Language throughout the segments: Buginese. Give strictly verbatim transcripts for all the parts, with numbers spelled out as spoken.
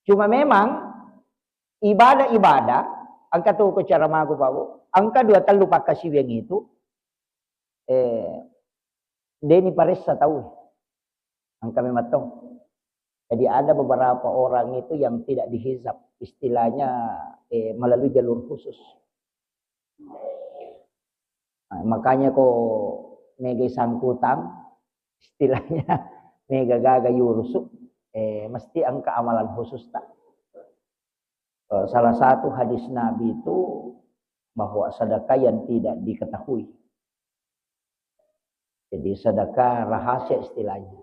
Cuma memang ibadah-ibadah, engka tu ko cara magu, Pak Bu, engka dua tellu pakkasiwiang itu, eh, deni paressa tau. Engka memang tong. Jadi ada beberapa orang itu yang tidak dihisab, istilahnya, eh, melalui jalur khusus. Nah, makanya ko mega sangkutang, istilahnya mega gaga yurusu, eh, mesti engka amalan khusus tak. Eh, salah satu hadis Nabi itu bahwa sedekah yang tidak diketahui. Jadi sedekah rahasia istilahnya.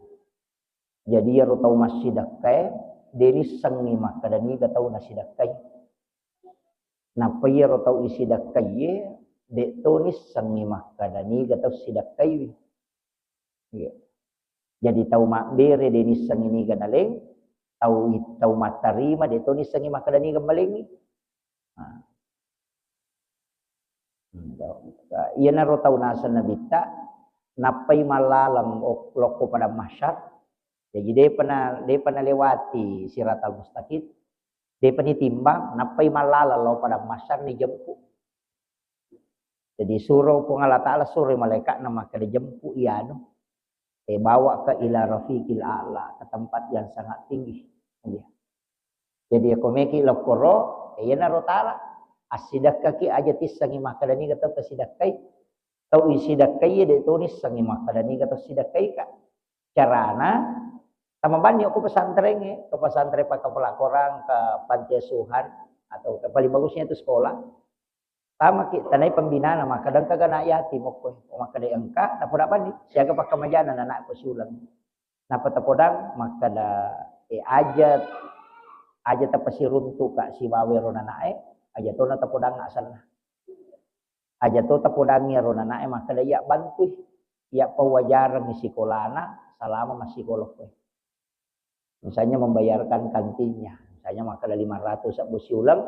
Jadi iyaro tau massidekkae, de nissengngi makkeda niga tau nasidekkai. Nappa iyaro tau isidekkaie, de to nissengngi makkeda niga tau sidekkaiwi. Iya. Jadi tau mabbere de nissengngi niga naleng, tau, tau mattarima de to nissengngi makkeda niga malengngi. Nah. Iyanaro tau naseng Nabitta, nappai mallaleng o-, lokko padang mahsyar. Jaji depa na, depa nalewati siratal mustaqim, depa nitimbang, nappai mallaleng lao padang mahsyar nijempu. Jadi suro Puang Allah Ta'ala, suroi malaikatna makkeda, jempu iyanu. Eh, bawa ke ila rafiqil a'la, ke tempat yang sangat tinggi. Iya. Jadi ko meki lokkoro, eh, iyanaro tala. Assidekkaki aja tissengi makkeda niga tau tasidekkai. Tau isidekkai de to nissengi makkeda niga tau sidekkai ka. Carana, tamabanni ko pesantren, eh, ke pesantren pakkapala korang, ke panti asuhan, atau ke paling bagusnya itu sekolah. Tamaki tanai pembinana, makkeda engka ga anak yatim okko, makkeda engka, napodang bani siaga pakkamajana anakku siuleng. Nappa tapodang makkeda, eh, aja, aja tapasiruntuka sibawa ero nanae, aja tona tapodang asenna. Aja to tapodangi ero nanae makkeda iya bantui, iya pawajareng sikolana salama massikola koe. Misalnya membayarkan kantinnya, misalnya makkeda lima ratus sebbu siuleng,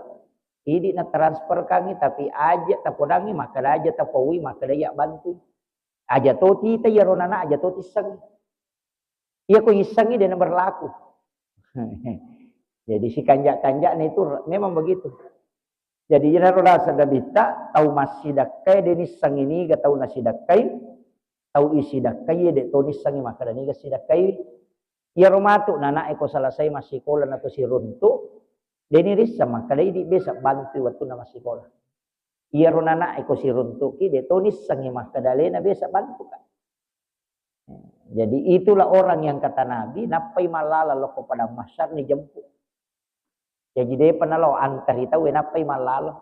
idi na transferkangi, tapi aja tapodangi makkeda aja tapaui makkeda iya bantu. Aja to tita iyaro nana aja to tisseng. Iya ko issengi dena berlaku. Jadi si kanja-kanjana itu memang begitu. Jadi iyaro rasa dabitta tau massidakkai de nissengi niga tau nasidakkai, tau isidakkai de to nissengi makkeda niga sidakkai. Iyaro matu nanae ko selesai massikola nato siruntu, de nirisseng makkeda idi besa bantui wettunna massikola. Iyaro nanae ko siruntuki de to nissengi makkeda alena besa bantuka. Jadi itulah orang yang kata Nabi, nappai mallala lokko padang mahsyar nijempu. Jaji depa nalo antari tau nappai mallala.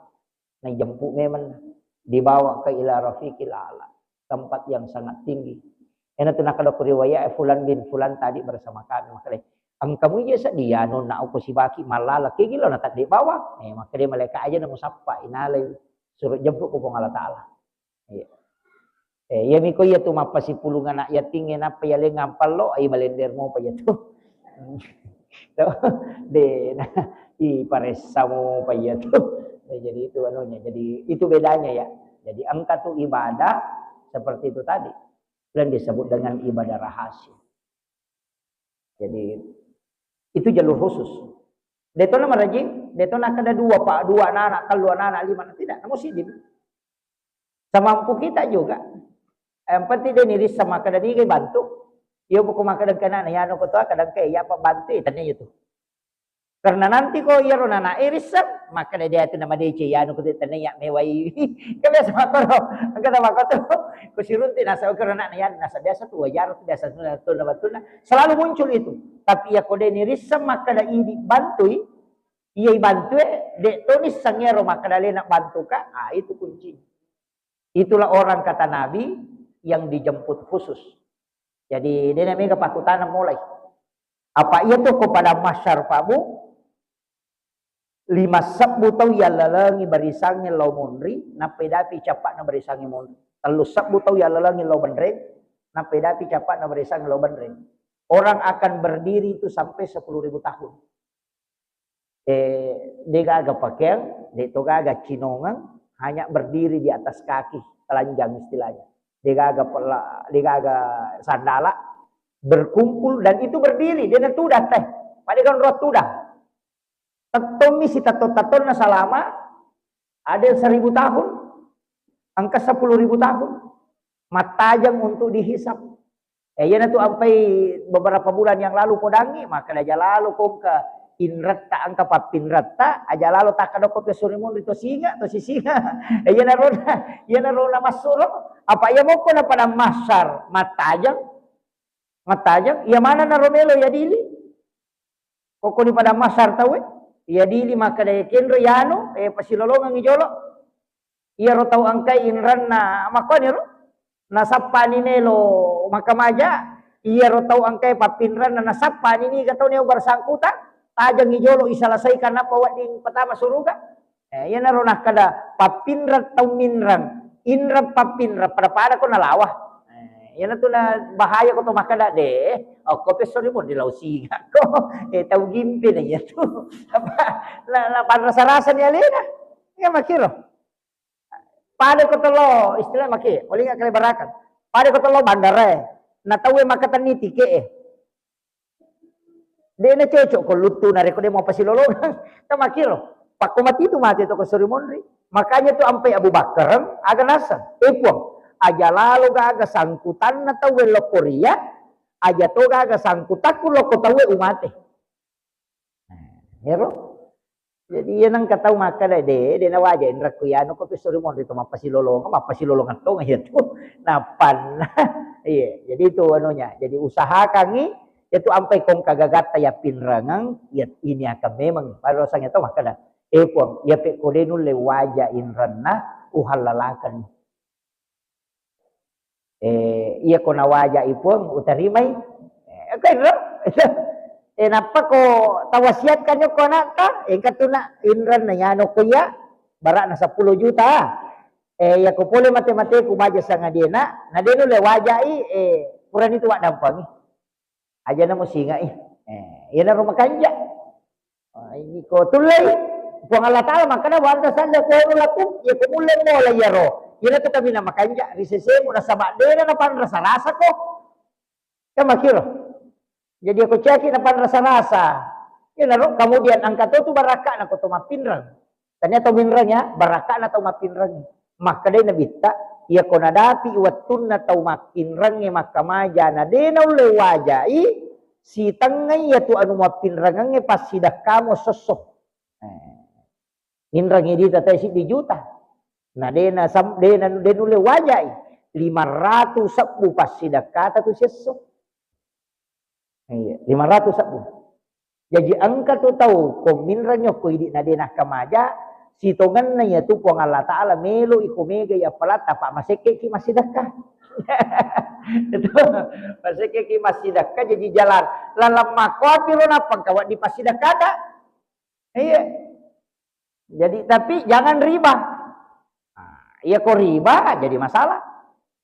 Naijempu memang, dibawa ke ila rafiqil a'la, tempat yang sangat tinggi. Ena tu nakkeda ko riwayat, eh, fulan bin fulan tadi bersama kami, makkeda engka muje sedia nonna uko sibaki mallala kegi lo natadde bawang. Eh, makkeda malaikat aja namusappa inalai suruh jemput ko Puang Allah Ta'ala. Iya. Eh, iya miko iya tu mappasipulung anak yatingnge nappa iya leng ampallo, ai balender mopa iya tu. To, de, na, i paressa mopa iya tu. Eh, jadi itu anunya. Jadi itu bedanya ya. Jadi engka tu ibadah seperti itu tadi. Dan disebut dengan ibadah rahasia. Jadi itu jalur khusus. Detona maraji, detona kada dua pak, dua anak, tellu anak, lima anak, tidak, namu sidin. Semampu kita juga. Yang penting dia nirissa makkeda niga bantu. Iya buku makkeda kana na yano kotoa kadang ke ya apa bantu tanya itu. Karena nanti ko iyaro nana irissa makkeda dia tu nama D C yano kotoa tanya ya mewai. Kan biasa makkoro. Engka tama koto. Ko sirunti nasa okero anak ya nasa biasa tu wajar tu biasa tu nama tu selalu muncul itu. Tapi ya ko de nirissa makkeda idi bantui, iya bantue de to nisseng ero makkeda lena bantuka. Ah, itu kuncinya. Itulah orang kata Nabi yang dijemput khusus. Jadi, dena mega pakutana mulai. Apa iya tu ko padang mahsyar Pak Bu, lima sebbu tau yallalengi barisangnge lao monri, nappa idapi cappa'na barisangnge monri. Tellu sebbu tau yallalengi lao benreng, nappa idapi cappa'na barisangnge lao benreng. Orang akan berdiri itu sampai sepuluh ribu tahun. Eh, degaga pakeang, de to gaga cinongeng, hanya berdiri di atas kaki telanjang istilahnya. Degaga pela, degaga sandala, berkumpul dan itu berdiri, dia tudang teh. Pada kan roh tudang. Tettommi sitetto-tettonna salama, ada yang seribu tahun, engka sepuluh ribu tahun. Mattajeng untuk dihisab. Eh, iyana tu ampai beberapa bulan yang lalu podangi, maka aja lalo kongka inretta, engka pappinretta, aja lalo takkadokko pe suri monri to singa, to sisinga. Eh, iyana rona, iyana rona massuro. Apa iya mokko na padang mahsyar mattajeng, mattajeng, iya mana na romelo ya dili. Kokkoni padang mahsyar tauwe, iya dili makkeda kenro yanu, eh, pasilolongengi jolo. Iyaro tau engkai inrenna makkuaniro, nasappani melo makkamaja, iyaro tau engkai pappinrenna nasappani niga tau neo bersangkutan, tajengi jolo iselesaikan nappa wedding patama suruga. Eh, iyanaro nakkeda pappinreng tau minreng, inreng pappinreng, pada-pada ko nalawa. Eh, iyanatu na bahaya ko to makkeda de, okko pe sori mo di lau singa ko, eh, tau gimpe na iyatu. Apa, na, na panrasa-rasa ni alena. Iya makkiro. Pada ko tolo, istilah maki, olinga kale barakat. Pada ko tolo bandara, na tau makatenni tike e. De na cocok ko luttu narekko de mau pasilolongang. Kan makkiro. Pakko mati tu mati to ko sori monri. Makanya tu ampai Abu Bakar aga naseng, "Eh Puang, aja lalo gaga sangkutanna tauwe lokko ria, aja to gaga sangkutakku lokko tauwe umate." Nah, ero. Jadi iya nengka tau makkeda de, de nawaja inrekku iyanu ko pisori monri to mappasilolongang, mappasilolongang tonga iya tu. Napanna. Iya, jadi itu anunya. Jadi usahakangi itu ampai kong kagagatta ya pinrengeng, ya ini akan memang pada rasanya tau makkeda. Eh Puang, iya pe ko de nulle waja inrenna, uhallalakan. Eh, iya ko nawajai Puang, utarimai. Eh, kan ro? Eh, nappa ko tawasiatkan ko anakta, engka tu nak inrenna yano ko iya, barakna seppulo juta. Eh, iya ko pole mate-mateku baja sangadiena, na de nulle wajai, eh, purani tu waddampangi. Aja na musingai. Eh, iyanaro makanja. Ah, ini ko tullei. Puang Allah Ta'ala makkeda, "Wa anta sadda kuwaru lakum," iya ko mulle mola iyaro. Iyana tu kaminang makanja ri sesemu nasaba dena napanrasa-rasa ko. Kan makkiro. Jadi ko caki napanrasa-rasa. Iyanaro kemudian engka to tu barakka'na ko to mappinreng. Tania tau minreng ya, barakka'na tau mappinrengnge. Makkedai Nabitta, iya ko nadapi wettunna tau mappinrengnge makkamaja na de naulle wajai, sitengngai iya tu anu mappinrengengnge passidekkamo sosso. Eh, minrengngi dita tai siddi juta. Na de na sam-, de na, de nulle wajai, lima ratu sebbu passidekkata tu siesso. Iya, lima ratu sebbu. Jaji engka tu tau ko minreng yokko idi na de nakkamaja, sitongenna iya tu Puang Allah Ta'ala melo iko mega iya palatta, apa masekke ki massidekka. Itu, masekke ki massidekka, jadi jalan. Lalang makkopi ro nappa engka wedding passidekkata. Iya. Jadi, tapi jangan riba. Nah, iya ko riba jadi masalah.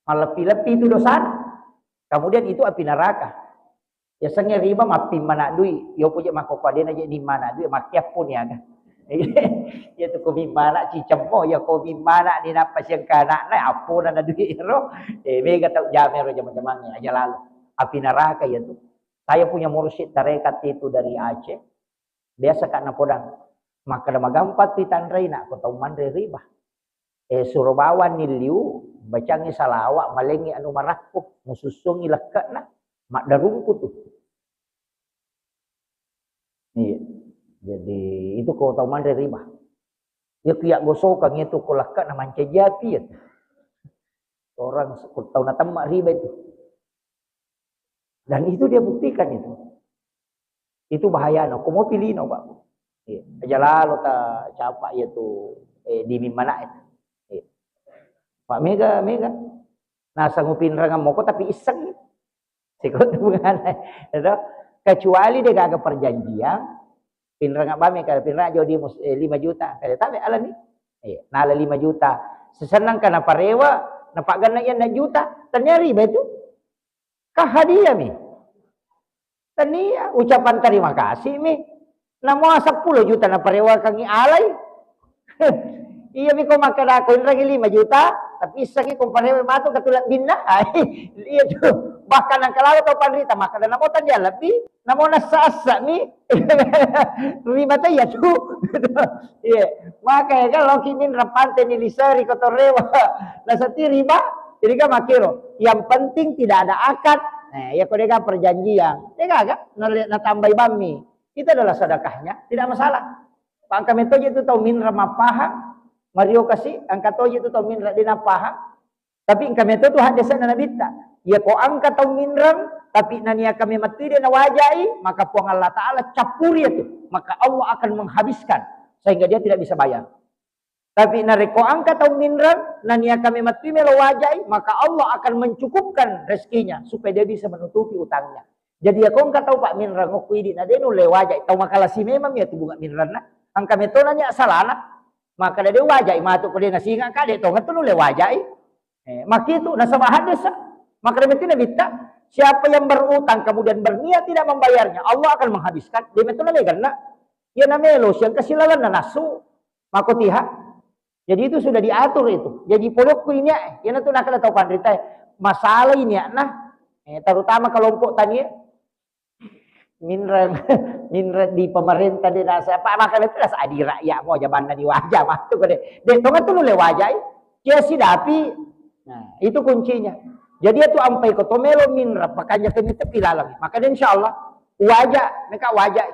Malleppi-leppi itu dosana. Kemudian itu api neraka. Yasengnge riba mappimmana dui. Yo puje makkokko adena je nimmana dui, makkiappo niaga. Iya tu ko mimmana cicemmo, ya ko mimmana ni nappa siangka anakna, appona na dui ro. Eh, mega tau jame ro jama-jamangnge, aja lalo. Api neraka iya tu. Saya punya mursyid tarekat itu dari Aceh. Biasa ka napodang, makkeda, "Magampang tu itanrei nak ko tau manre riba." Eh, suro bawang ni liu, bacangi salawa, malengi anu marakku, musussungi lekke'na, maddarungku tu. Iya. Jadi itu ko tau manre riba. Iya ku iya gosokang itu ko lekke'na mancaji api ya. Orang ko tau natemma riba itu. Dan itu dia buktikan itu. Itu bahayana. Ko mopi lino, Pak. Iya. Aja lalo ta capa iya tu, eh, di mimmana itu. Iya. Pak mega, mega. Nasang upinrengeng moko tapi isseng. Siko tu bungana. Itu. Kecuali de gaga perjanjian, pinrengeng bame ka, pinrengeng jodi mus-, eh, lima juta. Kada tabe alani. Iya, nala lima juta. Sesennang kana parewa, napagganna iya enam juta. Tania riba itu. Ka hadiah mi. Tania ucapan terima kasih mi. Namo seppulo juta naparewakangi alai. Iya mi ko makkeda ko inrengi lima juta, tapi issengi ko parewa matu katula binna. Ai, iya tu. Bahkan engka lalo tau panrita, makkeda namo tennia lebbi, namo nassa-assa mi. Riba tau iya tu. Iya. Maka ya kan loki minreng pante ni liseri ko torewa. Nasati riba. Jadi kan makkiro. Yang penting tidak ada akad. Nah, ya ko dega perjanjian. Dega kan? Natambai bammi. Itu adalah sedekahnya, tidak masalah. Pangka metoje tu tau minreng mappahang, mario kasi, engka toje tu tau minreng dena pahang. Tapi engka meto tu haddese'na Nabitta. Iya ko engka tau minreng, tapi naniaka memettui de nawajai, maka Puang Allah Ta'ala cappuri itu. Maka Allah akan menghabiskan, sehingga dia tidak bisa bayar. Tapi narekko engka tau minreng, naniaka memettui melo wajai, maka Allah akan mencukupkan rezekinya, supaya dia bisa menutupi utangnya. Jadi iya ko engka tau pak minreng, okku idi na de nulle wajai, tau makalasi memang iya tu bunga minrenna. Engka metona nia salana, maka de wajai matu ko de nasinga ka, de tongeng tu nulle wajai. Eh, makitu nasaba haddesa. Maka de metti Nabitta, siapa yang berutang kemudian berniat tidak membayarnya, Allah akan menghabiskan. De metti nameganna. Iya namelo siang kasilalanna nasu. Mako tiha. Jadi itu sudah diatur itu. Jadi polokku ini, eh, iya natu nakala tau panrita, eh, masalah ini nah. Eh, terutama kelompok tani, eh. Minreng, minreng di pemerintah di nasa, apa makanya itu rasa adira ya mau jabanna di wajah matu ko de. De tongeng tu nulle wajai. Cia sidapi. Nah, itu kuncinya. Jadi itu ampai ko to melo minreng, pakanja kami tepi lalang. Makanya insya Allah wajah, mereka wajah.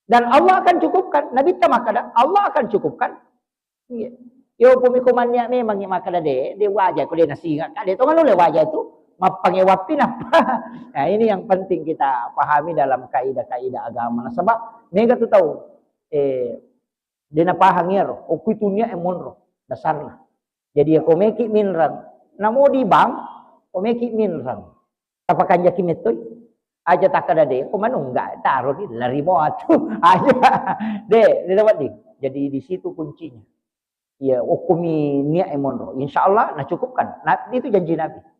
Dan Allah akan cukupkan. Nabitta makkeda, Allah akan cukupkan. Iya. Yo pumi ko mannia memang makkeda de, de wajah ko de nasinga ka, de tongeng nulle wajah tu. Mappangewappi nappa. Nah, ini yang penting kita pahami dalam kaidah-kaidah agama. Nasaba mega tu tau, eh, de napahang iyaro, okku itu nia e monro dasarna. Jadi ya ko meki minreng, namo di bank, ko meki minreng. Tapakanjaki mettoi. Aja takkeda de, ko manungga, taro di lari mo atu. Aja. De, de dapat di. Jadi di situ kuncinya. Iya, okkumi nia e monro. Insya Allah nacukupkan. Nah, itu janji Nabi.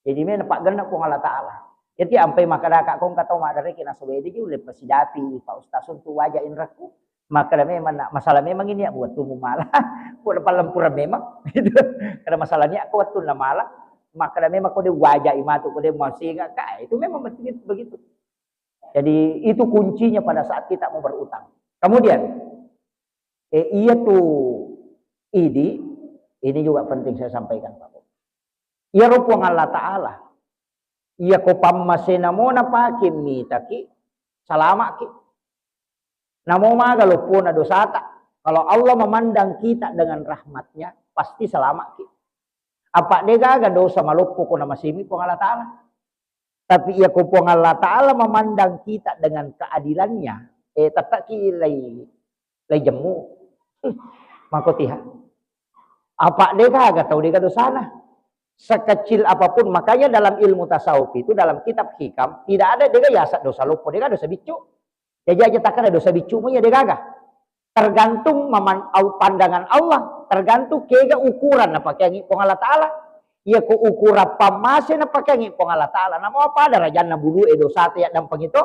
Jadi mena paggenna Puang Allah Ta'ala. Jadi ampai makkeda ka ko engka tau maddareki nasobede ji ulle pasidapi Pak Ustaz untuk wajah inrekku. Makkeda memang na-, masalah memang ini ya buat tumu mala. Buat palempura memang. Gitu. Karena masalahnya aku waktu na mala. Makkeda memang ko de wajai matu ko de mau singa ka. Itu memang begitu, begitu. Jadi itu kuncinya pada saat kita mau berutang. Kemudian, eh, iya tu idi, ini juga penting saya sampaikan Pak. Iyaro Puang Allah Ta'ala, iya ko pammasena mo napake mitaki, salama'ki. Namo maga loppona dosata. Kalau Allah memandang kita dengan rahmatnya, pasti salama'ki. Apa de gaga dosa maloppo ko namasemi Puang Allah Ta'ala. Tapi iya ko Puang Allah Ta'ala memandang kita dengan keadilannya, eh, tettaki lai, lai jemmu. Mako tiha. Apa de gaga tau de gaga dosana. Sekecil apapun, makanya dalam ilmu tasawuf itu, dalam kitab hikam, tidak ada de gaga yasa dosa loppo, de gaga dosa biccu. Jaji aja takkeda dosa biccumu iya de gaga. Tergantung maman-, au-, pandangan Allah, tergantung kega ukuran napakeangi Puang Allah Ta'ala. Iya ko ukuran pammase napakeangi Puang Allah Ta'ala, namo apa darajanna bulu e dosata yaddampengi to?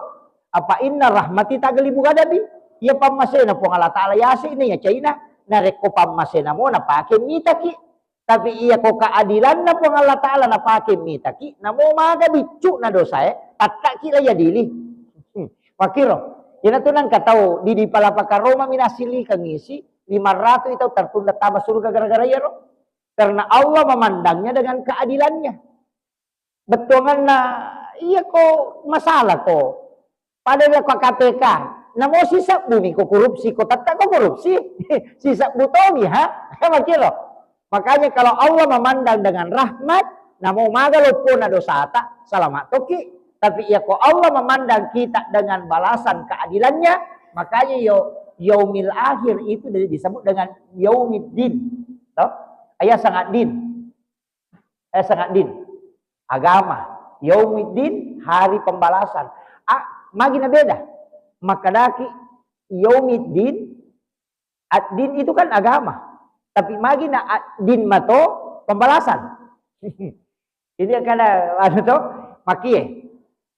Apa inna rahmati taglibu ghadabi. Iya pammasena Puang Allah Ta'ala yase ini ya caina. Narekko pammasena mo napake mitaki. Tapi iya ko keadilanna Puang Allah Ta'ala napake mitaki, namo maga biccu na dosae, tattaki la yadili. Hmm. Makiro, ina tu nangka tau di, di palapaka Roma minasili kangisi, lima ratus itu tertunda tama surga gara-gara iyaro. Karena Allah memandangnya dengan keadilannya. Bettuanganna, iya ko masalah ko. Pada ko K P K, namo sisebbu mi ko korupsi, ko tetta ko korupsi. Sisebbu tomi ha. Makiro. Makanya kalau Allah memandang dengan rahmat, namo maga loppona dosata, salama toki. Tapi iya ko Allah memandang kita dengan balasan keadilannya, makanya yo yaumil akhir itu di-, disebut dengan yaumiddin. Toh? Ayat sangat din. Eh, sangat din. Agama. Yaumiddin, hari pembalasan. Ah, magi na beda. Makkadaki yaumiddin, ad-din itu kan agama. Tapi magi na ad-din mato pembalasan. Ini kada anu to, makie.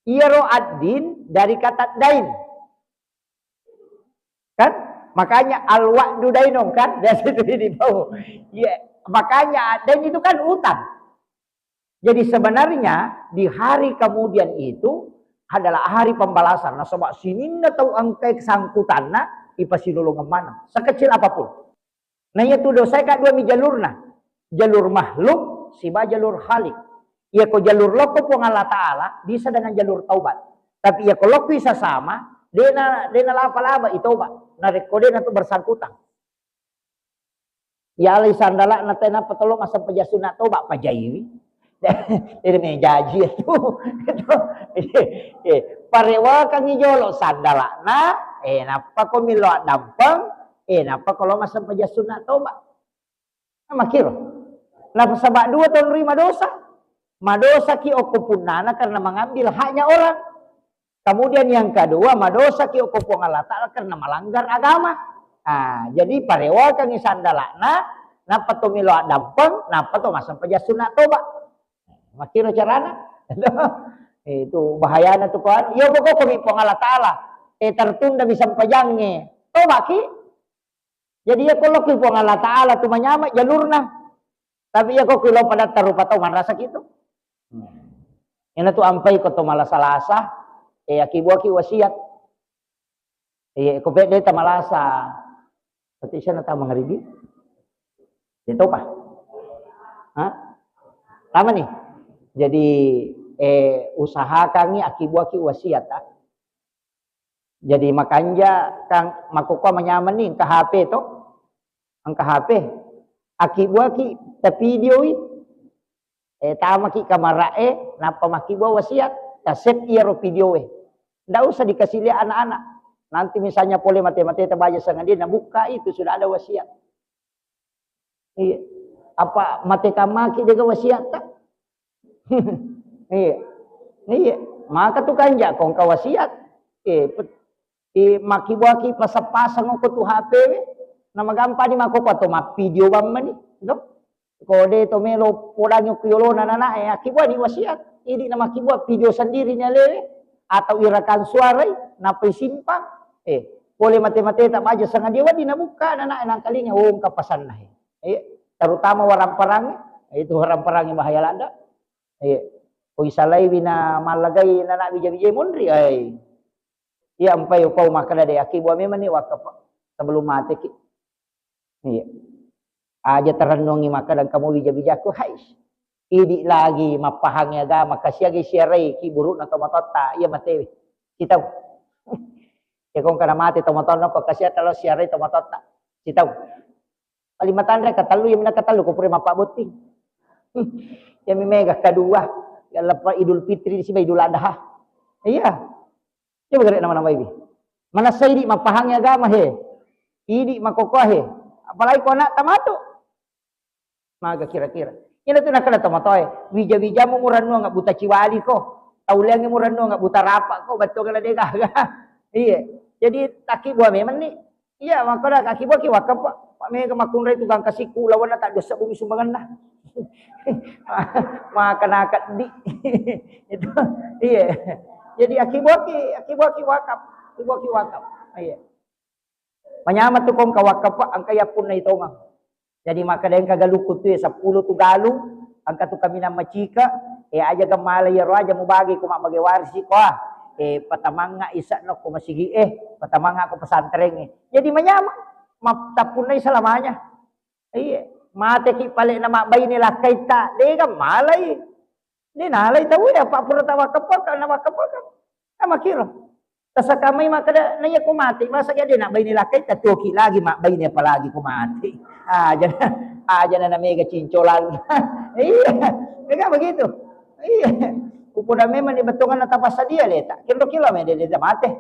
Iyaro ad-din dari kata dain. Kan? Makanya al-wa'du dainun kan? Biasa itu di bawah. Iya, makanya dain itu kan utang. Jadi sebenarnya di hari kemudian itu adalah hari pembalasan. Nasaba sininna tau engkae sangkutanna ipasilolongeng maneng. Sekecil apapun. Nah, iya tu dosae ka dua mi jalurna. Jalur makhluk siba jalur khalik. Iya ko jalur lokko Puang Allah Ta'ala bisa dengan jalur taubat. Tapi iya ko lokko sesama, dena, dena lapa-laba itoba. Narekko dena tu bersangkutan. Yalai sandala'na tenappa tolo massempajang sunna toba, pajaiwi. Ede mejaji itu. Eh, parewakangngi jolo sandala'na, eh, nappa ko millo addampeng, eh, nappa ko lo massempajang sunna toba. Nah, makiro. Nasaba dua tonroi madosa. Madosaki okko punnana karena mengambil haknya orang. Kemudian yang kedua, madosaki okko Puang Allah Ta'ala karena melanggar agama. Ah, jadi parewakangngi sandala'na, nappa to melo addampeng, nappa to massempajang sunna toba. Makiro carana. Itu bahayana tu kawan. Iya pokoknya mi Puang Allah Ta'ala. Eh, tertunda mi sempajangnge. Tobaki. Jadi iya ko lokki Puang Allah Ta'ala tu manyama jalurna. Tapi iya ko kilo pada tarupa tau marasa kitu. Ina tu ampai ko to malasa-lasa, eh, akibuaki wasiat. Iya, ko pede ta malasa. Berarti sana ta mangaribi. Itu apa? Hah? Lama nih. Jadi, eh, usahakangngi akibuaki wasiat, ah. Jadi makanja kan makkukua manyamenni engka H P to. Engka H P. Akkibuaki tapidioi. Eh, tamaki kamara'e, nappa makkibua wasiat. Tasep iyaro pidioe. Ndak usah dikasih lihat anak-anak. Nanti misalnya pole mate-mate tabaja sengaja nabukka itu sudah ada wasiat. Iya. Apa mate kamaki dega wasiatta? Iya. Iya. Maka tu kanja kongka wasiat. Eh, pet-, eh, makibuaki pasang-pasang ko tu H P we. Nama gampang ni mako ko to mappidio bammani. Do? Ko de to melo podangi ku yolona nana, eh, akibua ni wasiat. Idi na makibua pidio sendiri ni alewe. Atau irakan suarai, napai simpang. Eh, pole mate-mate tabaja sengaja wadi nabuka nana nangkalinga wongka pasanna he. Eh, terutama waramparang, itu waramparang bahaya lada. Eh, ko isalai wina mallagai nana bija-bija monri, ai. Iya, ampai upau makkeda de, akibua memang ni wakaf sebelum mate ki. Iya. Aja terennungi makkeda engka mu bija-bijaku, hais. Idi lagi mappahangi agama, kasiagi siarai ki burukna tomatoatta, iya matewe. Kita. Ya kong kana mate tomatoanna ko kasiata lo siarai tomatoatta. Kita. Paling matanre katellu, iya minna katellu ko pura mappabotting. Iya mi mega kedua, ya lepa Idul Fitri siba Idul Adha. Iya. Coba gare nama-nama ibi. Manessa idi mappahangi agama he. Idi makokoa he. Apalagi ko anak tamatu. Maga kira-kira. Ina tu nakada tomatoe. Wija-wijamu murannuang buta ciwali ko. Tauleangi murannuang buta rapa ko. Betul kala de gaga. Iya. Jadi takibua memang ni. Iya, makkeda akibua ki wakaf, Pak. Pak mega makkunrai tu gangka siku lawanna tak dosa bumi sumbanganna. Maka nakaddi. Itu. Iya. Jadi akibua ki, akibua ki wakaf. Akibua ki wakaf. Iya. Manyameng tu kongka wakaf, Pak, engka yappunna itongang. Jadi makkeda engka galukku tu, eh, seppulo tu galung, engka tu kaminang macika, eh, aja gammala iyaro aja mubagi ko mabbage warisi ko, ah. Eh, patamangnga isa'na ko masigi, eh, patamangnga ko pesantren, eh. Jadi manyameng, map-, tappunnai selamanya. Iya, mateki pale na mabbaine lakkaitta, de gammalai. De nalai tau ya, apa pura tawakkappaka, nawakkappaka. Namakiro. Tasakamai makkeda, na iya ko mate, masa iya de nabbaine lakkai, tatuoki lagi mabbaine apalagi ko mate. Aja, aja na mega cincolan. Iya, mega begitu. Iya. Upoda memang ni bettuanna tapassadia leta. Kiro-kiro me de, de mate.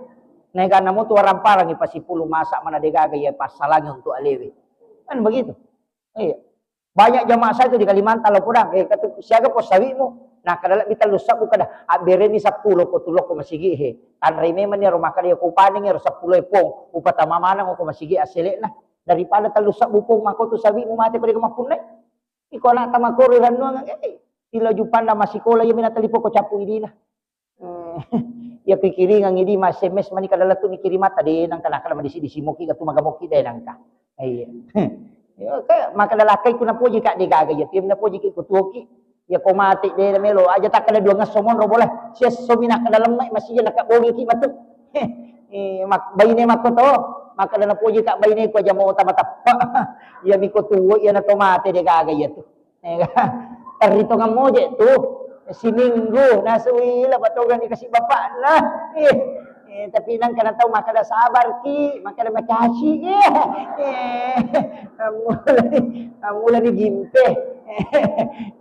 Naega namo tu waramparang ipasipulu masa mana de gaga iya passalangi untuk alewe. Kan begitu. Iya. Banyak jamaah saya tu di Kalimantan lo podang, eh, kata siaga po sawimu. Nah, kada lebbi tellu sabbu kada, abbereni seppulo ko tulokko masigi he. Tanrai memang ni rumah kada ko upaneng ero seppulo e pong, upatama maneng ko masigi aselekna. Daripada tellu sabbu pong mako tu sawimu mate ko de mappunnai. Iko anak tamakoro rannuang, eh, tilo jupanna masikola iya mina talipo ko cappu idina. Eh, iya pikiringang idi ma S M S mani kada lettu ni kirimatta de nangka, nangka madisi-disi moki gatu magamoki de nangka. Iya. Iya, ka, makkeda lakkai ku napoji ka de gaga iya, tim napoji ki ku tuoki. Iya ko mate de melo aja takkeda dua ngesso monro bola. Siesso mi nakkeda lemme masija nakka bogi ki matu. Eh, mak-, baine makko to, makkeda napoji ka baine ko aja mau tama teppa. Iya miko tuwo iya na to mate de gaga iya tu. Eh, terri to ngamoje tu. Siminggu nasui la patongan dikasih bapakna. Eh, eh, tapi nang kana tau makkeda sabar ki, makkeda makasih. Eh, eh, amulani, amulani gimpe.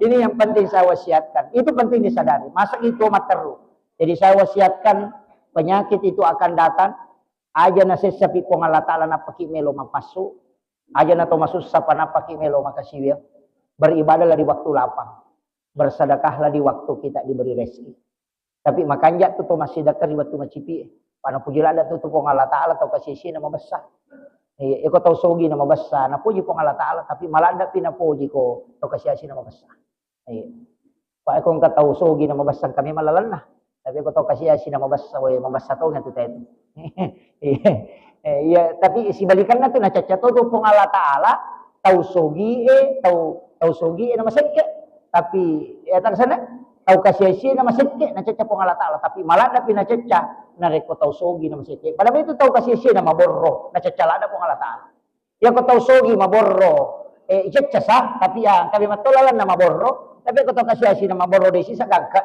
Ini yang penting saya wasiatkan. Itu penting disadari. Masa itu matteru. Jadi saya wasiatkan penyakit itu akan datang. Aja nasessapi Puang Allah Ta'ala nappaki melo mapassu. Aja na to masussa pa nappaki melo makasiwia. Beribadahlah di waktu lapang. Bersedekahlah di waktu kita diberi rezeki. Tapi makanja tu to massidekka ri wettu macipi. Pana puji ladda tu, tu Puang Allah Ta'ala tau kasiasi na mabessa. Iya, eko tau sogi na mabessa, napuji Puang Allah Ta'ala, tapi maladda pi napuji ko tau kasiasi na mabessa. Iya. Pak, eko engka tau sogi na mabessa engka memang lalenna. Tapi eko tau kasiasi na mabessa, we, mabessa tongeng tu tau. Iya. Eh, iya, tapi sibalikanna tu nacacca to tu Puang Allah Ta'ala, tau sogi e, tau, tau sogi e na masekke. Tapi ya tak sana, tau kasiasi na masekke, nacacca Puang Allah Ta'ala. Tapi maladda pi nacacca, narekko tau sogi na masekke. Padahal itu tau kasiasi na maborro, nacacca ladda Puang Allah Ta'ala. Iya ko tau sogi maborro, eh, icecca sa, tapi ya engka memang to lalenna maborro, tapi ko tau kasiasi na maborro de sisa gangka.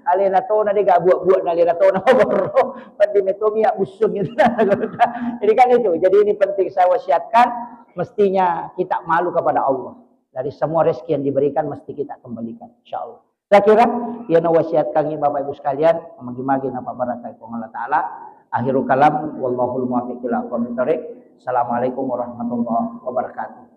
Alena tona de ga buak-buak na alena tona maborro, peddi metomi ya busung gitu. Jadi kan itu, jadi ini penting saya wasiatkan, mestinya kita malu kepada Allah. Dari semua rezeki yang diberikan mesti kita kembalikan, insya Allah. Saya kira, iya na wasiatkangi Bapak Ibu sekalian, magi-magi napabarakkai Puang Allah Ta'ala. Akhirul kalam, wallahul muwaffiq ila aqwamit thariq. Assalamualaikum warahmatullahi wabarakatuh.